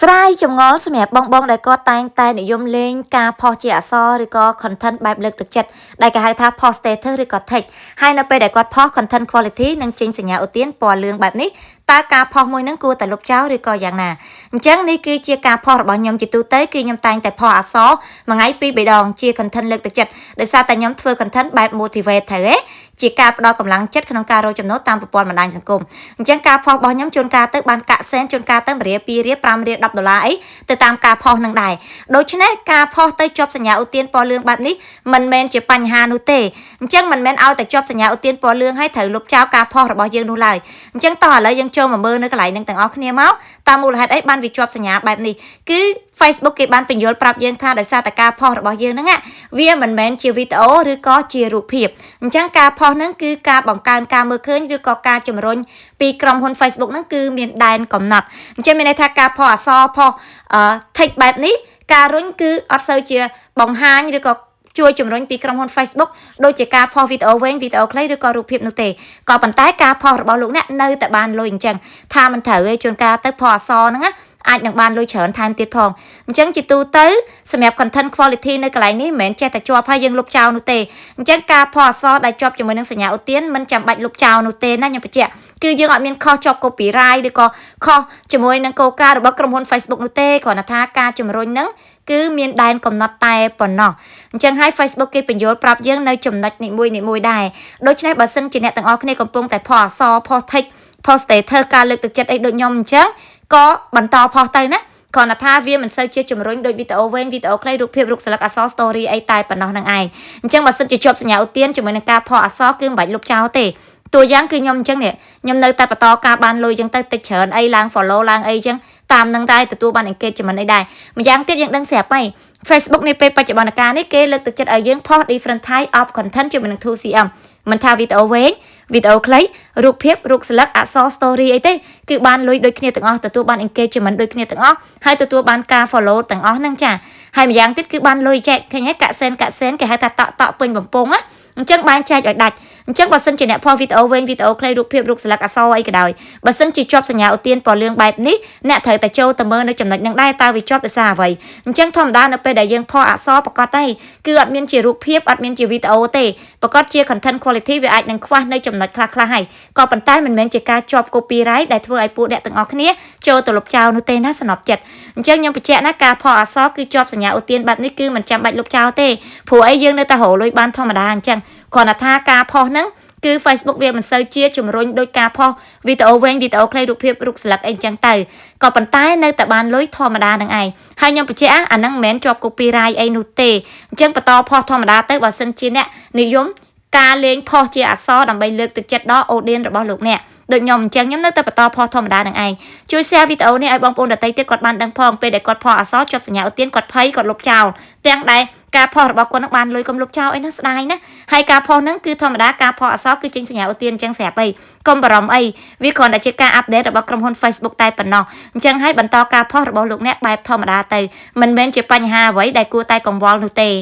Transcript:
ស្រាយចម្ងល់សម្រាប់បងៗដែលគាត់តែងតែនិយមលេងការផុសជាអក្សរឬក៏ content បែបលើកទឹកចិត្តដែលគេហៅថា post status ឬក៏ text ហើយនៅពេលដែលគាត់ផុស content quality និងចេញសញ្ញាឧទានពណ៌លឿងបែបនេះតើការផុសមួយហ្នឹងគួរតែលុបចោលឬក៏យ៉ាងណាអញ្ចឹងនេះគឺជាការផុសរបស់ខ្ញុំជាទូទៅគឺខ្ញុំតែងតែផុសអក្សរមួយថ្ងៃពីរបីដងជា content លើកទឹកចិត្តដោយសារតែខ្ញុំធ្វើ content បែប motivate ត្រូវទេជាការផ្ដល់កម្លាំងចិត្តក្នុងការរកចំណូលតាមប្រព័ន្ធបណ្ដាញសង្គមអញ្ចឹងការផុសរបស់ខ្ញុំជួនកាលទៅបានកាក់សែនជួនកាលទៅ1រៀល2រៀល5រៀល10ដុល្លារអីទៅតាមការផុសនឹងដែរដូច្នេះការផុសទៅជាប់សញ្ញាឧទានពណ៌លឿងបែបនេះមិនមែនជាបញ្ហានោះទេអញ្ចឹងមិនមែនឲ្យតែជាប់សញ្ញាឧទានពណ៌លឿងហើយត្រូវលុបចោលការផុសរបស់យើងនោះឡើយអញ្ចឹងតោះឥឡូវយើងចូលមកមើលនៅកន្លែងហ្នឹងទាំងអស់គ្នាមកតាមមូលហេតុអីបានវាជាប់សញ្ញាបែបនេះគឺ Facebook គេបានពន្យល់ប្រាប់យើងថាដោយសារតែការផុសរបស់យើងហ្នឹងវាមិនមែនជាវីដេអូឬក៏ជារូបភាពអញ្ចឹងការផុសហ្នឹងគឺការបង្កើនការមើលឃើញឬក៏ការជំរុញពីក្រុមហ៊ុន Facebook ហ្នឹងគឺមានដែនកំណត់អញ្ចឹងមានន័យថាការផុសអក្សរផុសអឺ text បែបនេះការរុញគឺអត់សូវជាបង្ហាញឬក៏ជួយជំរុញពីក្រុមហ៊ុន Facebook ដូចជាការផុសវីដេអូវែងវីដេអូខ្លីឬក៏រូបភាពនោះទេក៏ប៉ុន្តែការផុសរបស់លោកអ្នកនៅតែបានលុយអញ្ចឹងថាមិនត្រូវទេជួនកាលទៅផុសអក្សរហ្នឹងណាអាចនឹងបានលុយច្រើនថែមទៀតផងអញ្ចឹងជាទូទៅសម្រាប់ content quality នៅកន្លែងនេះមិនមែនចេះតែជាប់ហើយយើងលុបចោលនោះទេអញ្ចឹងការផុសអក្សរដែលជាប់ជាមួយនឹងសញ្ញាឧទានមិនចាំបាច់លុបចោលនោះទេណាខ្ញុំបញ្ជាក់គឺយើងអត់មានខុសជាប់ copyright ឬក៏ខុសជាមួយនឹងគោលការណ៍របស់ក្រុមហ៊ុន Facebook នោះទេគ្រាន់តែថាការជំរុញហ្នឹងគឺមានដែនកំណត់តែប៉ុណ្ណោះអញ្ចឹងហើយ Facebook គេពន្យល់ប្រាប់យើងនៅចំណុចនីមួយៗដែរដូច្នេះបើសិនជាអ្នកទាំងអស់គ្នាកំពុងតែផុសអក្សរផុស text ផុស status ការលើកទឹកចិត្តអីដូចខ្ញុំអញ្ចឹងក៏បន្តផុសទៅណាគ្រាន់តែថាវាមិនសូវជាជំរុញដូចវីដេអូវែងវីដេអូខ្លីរូបភាពរូបស្លឹកអក្សរ story អីតែប៉ុណ្ណោះនឹងឯងអញ្ចឹងបើសិនជាជាប់សញ្ញាឧទានជាមួយនឹងការផុសអក្សរគឺមិនបាច់លុបចោលទេតួយ៉ាងគឺខ្ញុំអញ្ចឹងនេះខ្ញុំនៅតែបន្តការបានលុយអញ្ចឹងទៅតិចច្រើនអីឡើង follow ឡើងអីអញ្ចឹងតាមនឹងដែរទទួលបាន engagement អីដែរម្យ៉ាងទៀតយើងដឹងស្រាប់ហើយ Facebook នេះពេលបច្ចុប្បន្នកាលនេះគេលើកទឹកចិត្តឲ្យយើងផុស different type of content ជាមួយនឹង 2CM មិនថាវីដេអូវែងវីដេអូខ្លីរូបភាពរូបស្លឹកអក្សរ story អីទេគឺបានលុយដូចគ្នាទាំងអស់ទទួលបាន engagement ដូចគ្នាទាំងអស់ហើយទទួលបានការ follow ទាំងអស់ហ្នឹងចាហើយម្យ៉ាងទៀតគឺបានលុយចែកឃើញហើយកាក់សែនកាក់សែនគេហៅថាតក់តក់ពេញបំពង់ណាអញ្ចឹងបែងចែកឲ្យដាច់អញ្ចឹងបើសិនជាអ្នកផុសវីដេអូវែងវីដេអូខ្លីរូបភាពរូបស្លឹកអក្សរអីក៏ដោយបើសិនជាជាប់សញ្ញាឧទានពណ៌លឿងបែបនេះអ្នកត្រូវតែចូលទៅមើលនៅចំណុចហ្នឹងដែរតើវាជាប់ដោយសារអ្វីអញ្ចឹងធម្មតានៅពេលដែលយើងផុសអក្សរប្រកាសទេគឺអត់មានជារូបភាពអត់មានជាវីដេអូទេប្រកាសជា content quality វាអាចនឹងខ្វះនៅចំណុចខ្លះៗហើយក៏ប៉ុន្តែមិនមែនជាការជាប់ copyright ដែលធ្វើឲ្យពួកអ្នកទាំងអស់គ្នាចូលទៅលុបចោលនោះទេណាសំណប់ចិត្តអញ្ចឹងខ្ញុំបញ្ជាក់ណាការផុសអក្សរគឺជាប់សញ្ញាឧទានបែបនេះគឺមិនចាំបាច់លុបចោលទេព្រោះអីយើងនៅតែរកលុយបានធម្មតាអញ្ចឹងគ្រាន់តែថាការផុសហ្នឹងគឺ Facebook វាមិនសូវជាជំរុញដោយការផុសវីដេអូវែងវីដេអូខ្លីរូបភាពរូបស្លឹកអីចឹងទៅក៏ប៉ុន្តែនៅតែបានលុយធម្មតានឹងឯងហើយខ្ញុំបញ្ជាក់អាហ្នឹងមិនមែនជាប់ copyright អីនោះទេអញ្ចឹងបន្តផុសធម្មតាទៅបើសិនជាអ្នកនិយមការលេងផុសជាអក្សរដើម្បីលើកទឹកចិត្តដល់ audience របស់លោកអ្នកដូចខ្ញុំអញ្ចឹងខ្ញុំនៅតែបន្តផុសធម្មតានឹងឯងជួយ share វីដេអូនេះឲ្យបងប្អូនដទៃទៀតគាត់បានដឹងផងពេលដែលគាត់ផុសអក្សរជាប់សញ្ញាឧទានគាត់ភ័យគាត់លុបចោលទាំងដែលការផុសរបស់គាត់នឹងបានលុយកុំលុបចោលអីហ្នឹងស្ដាយណាហើយការផុសហ្នឹងគឺធម្មតាការផុសអក្សរគឺចេញសញ្ញាឧទានអញ្ចឹងស្រាប់អីកុំបារម្ភអីវាគ្រាន់តែជាការ update របស់ក្រុមហ៊ុន Facebook តែប៉ុណ្ណោះអញ្ចឹងហើយបន្តការផុសរបស់លោកអ្នកបែបធម្មតាទៅមិនមែនជាបញ្ហាអ្វីដែលគួរតែកង្វល់នោះទេ។